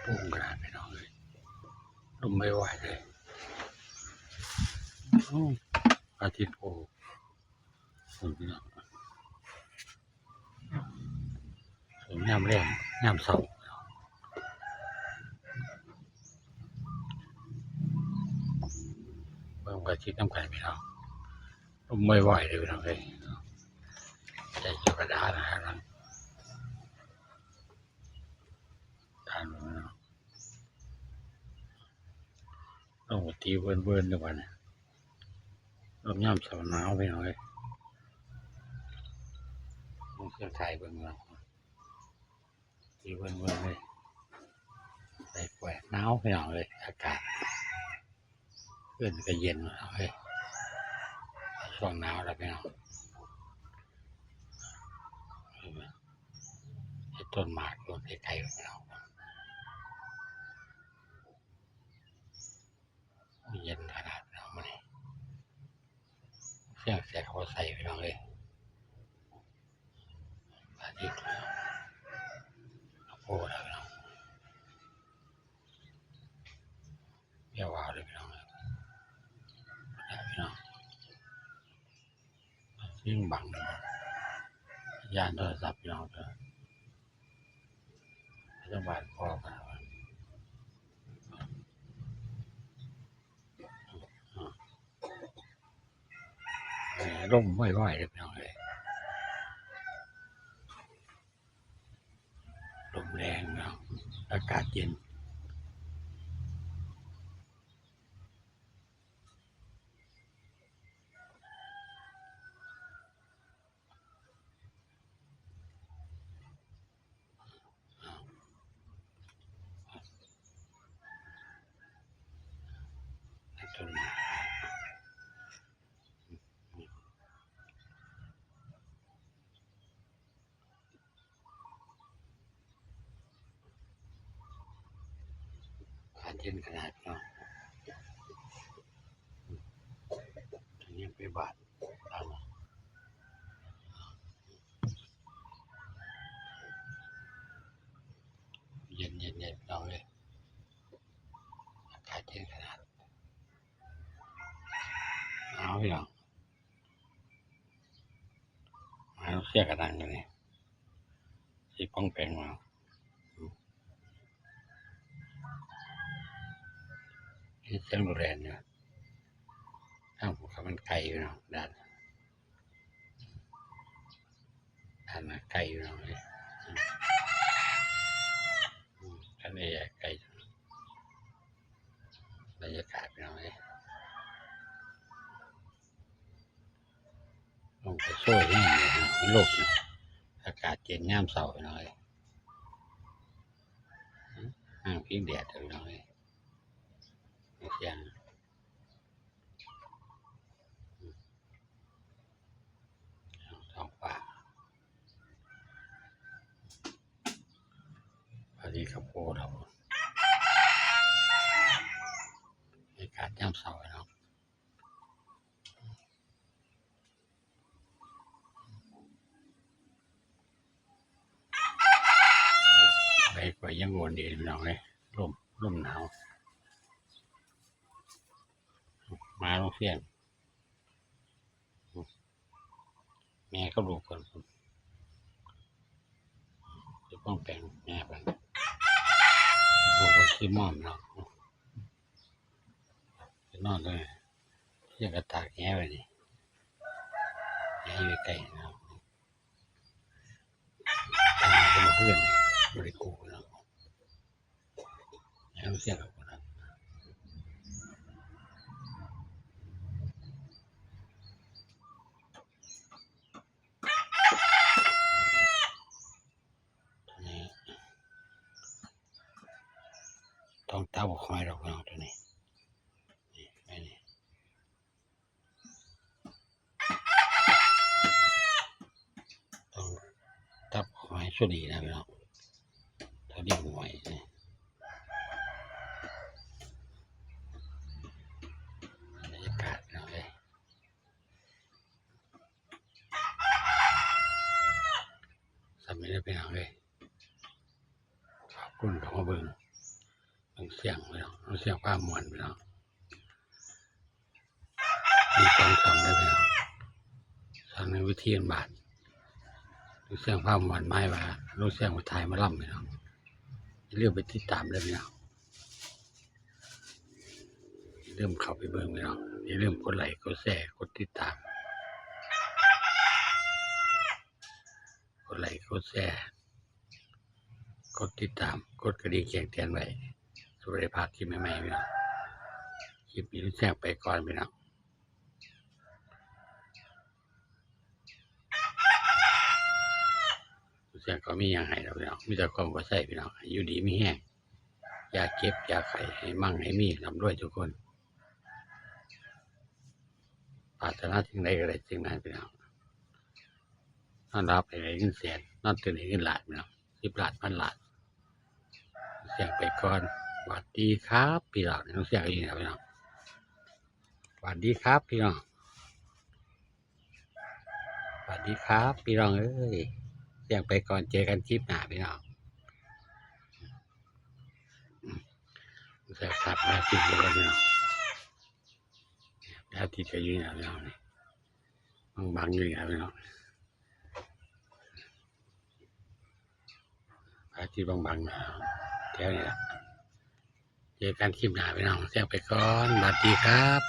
ລົມຂະໜາດພີ່ນ້ອງເອີຍ ລົມໄວໆເລີຍ. ໂອ້ ອາທິດໂອ້ ພຸ້ນພີ່ນ້ອງ ຍາມແລງ ຍາມເຊົ້າ ເບິ່ງພະອາທິດນຳກັນພີ່ນ້ອງ. ລົມໄວໆເດີພີ່ນ້ອງເອີຍ ໃສ່ເສື້ອກັນໜາວນະ ທ່ານເບິ່ງເນາະ ລົມກໍຕີເວີນໆຢູ່ບັດນີ້ ລົມຍາມເຊົ້າໜາວພີ່ນ້ອງເອີຍ. ເບິ່ງເຄື່ອງຖ່າຍເບິ່ງເນາະ ທີ່ເບິ່ງໆເລີຍ ໄປກວດໜາວພີ່ນ້ອງເອີຍ ອາກາດເຮືອນກໍເຢັນເລີຍ ຊ່ວງໜາວແລ້ວພີ່ນ້ອງ. ເຫັນຕົ້ນໝາກຕົ້ນໄກໆພີ່ນ້ອງ ເຢັນຂະໜາດພີ່ນ້ອງມື້ນີ້ ສຽງແຊກເຂົ້າໃສ່ພີ່ນ້ອງເອີຍ. ອາທິດໂພດແລ້ວພີ່ນ້ອງ ຢ່າວ່າເລີຍພີ່ນ້ອງເອີຍ ພີ່ນ້ອງ ຍິງບັງເລີຍ ຢ້ານໂທລະສັບພີ່ນ້ອງເອີຍ ຊາວບ້ານພໍກັນ ລົມໄວໆເດີພີ່ນ້ອງເອີຍ ລົມແຮງເນາະ ອາກາດເຢັນ. ອາກາດເຢັນຂະໜາດເນາະ ຍັງໄປບາດ ເຢັນໆໆ ພີ່ນ້ອງເອີຍ ອາກາດເຢັນຂະໜາດ. ເອົາພີ່ນ້ອງ ມາເຊຍກັນນັ່ງຢູ່ນີ້ ຊິປ່ອງແປງເອົາ ໄດ້ຍິນສຽງລົດແລ່ນຢູ່ ທາງພຸ້ນກໍມັນໄກຢູ່ເນາະ ດ່ານ ອັນນັ້ນໄກຢູ່ເນາະ ອືມ ອັນນີ້ໄກ ບັນຍາກາດເນາະ ລົມກໍໂຊຍແຮງຢູ່ ມັນລົມເນາະ ອາກາດເຢັນຍາມເຊົ້າເນາະ ຫ້າງພິງແດດເນາະ ສຽງ ທ້ອງຟ້າ ອາທິດກໍໂພດອອກ ອາກາດຍາມເຊົ້າເນາະ ໄປກວ່າຍັງໂອນເດພີ່ນ້ອງເອີຍ ລົມ ລົມໜາວ ໝາລົງຊຽງ ແມ່ກັບລູກເພິ່ນ ຊິປ່ອງແປງແມ່ເພິ່ນ ລູກເພິ່ນຊິມອມເນາະ ຊິນອນເລີຍ ຊຽງກະຕາກແຫໄວ້ນີ້ ແຫຢູ່ໃກ້ເນາະ ເພິ່ນເພື່ອນ ບໍ່ໄດ້ກູ້ເນາະ. ໃຫ້ເຮົາເສຍດອກພຸ້ນນະ ໂຕນີ້ຕ້ອງຕັດບໍ່ຄ່ອຍດອກພີ່ນ້ອງ ໂຕນີ້ ນີ້ ນີ້ ຕ້ອງຕັດຫອຍຊຸດີນະພີ່ນ້ອງ ຖ້າດີຫອຍນີ້ ບັນຍາກາດພີ່ນ້ອງເອີຍ ສ່ຳນີ້ເດີພີ່ນ້ອງເອີຍ ຂອບຄຸນທີ່ເຂົ້າມາເບິ່ງ ງສຽງພີ່ນ້ອງ ເອົາສຽງຄວາມມ່ວນພີ່ນ້ອງ ມີສອງຊ່ອງເດີພີ່ນ້ອງ ຊ່ອງໜຶ່ງວິຖີບ້ານໆ ລຸງສຽງຄວາມມ່ວນ ໝາຍວ່າລຸງສຽງໄປຖ່າຍໝໍລຳພີ່ນ້ອງ ຢ່າລືມໄປຕິດຕາມເດີພີ່ນ້ອງ ຢ່າລືມເຂົ້າໄປເບິ່ງພີ່ນ້ອງ ຢ່າລືມກົດໄລກົດແຊ ກົດຕິດຕາມ ກົດໄລກົດແຊ ກົດຕິດຕາມ ກົດກະດິ່ງແຈ້ງເຕືອນໄວ້ ຊິບໍ່ໄດ້ພາດຄລິບໃໝ່ໆພີ່ນ້ອງ ຄລິບນີ້ລຸງແຊງໄປກ່ອນພີ່ນ້ອງ ລຸງແຊງກໍມີຫຍັງໃຫ້ດອກພີ່ນ້ອງ ມີແຕ່ຄວາມເຂົ້າໃຈພີ່ນ້ອງ ໃຫ້ຢູ່ດີມີແຮງ ຢ່າເຈັບຢ່າໄຂ້ ໃຫ້ມັ່ງໃຫ້ມີ ລ່ຳລວຍທຸກຄົນ ປາດຖະໜາສິ່ງໃດກໍໄດ້ສິ່ງນັ້ນພີ່ນ້ອງ ນອນຫຼັບໃຫ້ໄດ້ເງິນແສນ ນອນຕື່ນໃຫ້ເງິນລ້ານພີ່ນ້ອງ ສິບລ້ານ ພັນລ້ານ ສຽງໄປກ່ອນ ຫວັດດີຄັບພີ່ນ້ອງ ນ້ອງສຽງກໍຢູ່ນີ້ແຫຼະພີ່ນ້ອງ ຫວັດດີຄັບພີ່ນ້ອງ ຫວັດດີຄັບພີ່ນ້ອງເອີຍ ສຽງໄປກ່ອນ ເຈີກັນຄລິບໜ້າພີ່ນ້ອງ ສຽງຄັບມາຊິຢູ່ແລ້ວພີ່ນ້ອງ ອາທິດກໍຢູ່ນີ້ແຫຼະພີ່ນ້ອງ ບັງໆຢູ່ນີ້ແຫຼະພີ່ນ້ອງ ອາທິດບັງໆ ແຖວນີ້ລະ ເຈີກັນຄລິບໜ້າພີ່ນ້ອງ ສຽງໄປກ່ອນ ຫວັດດີຄັບ.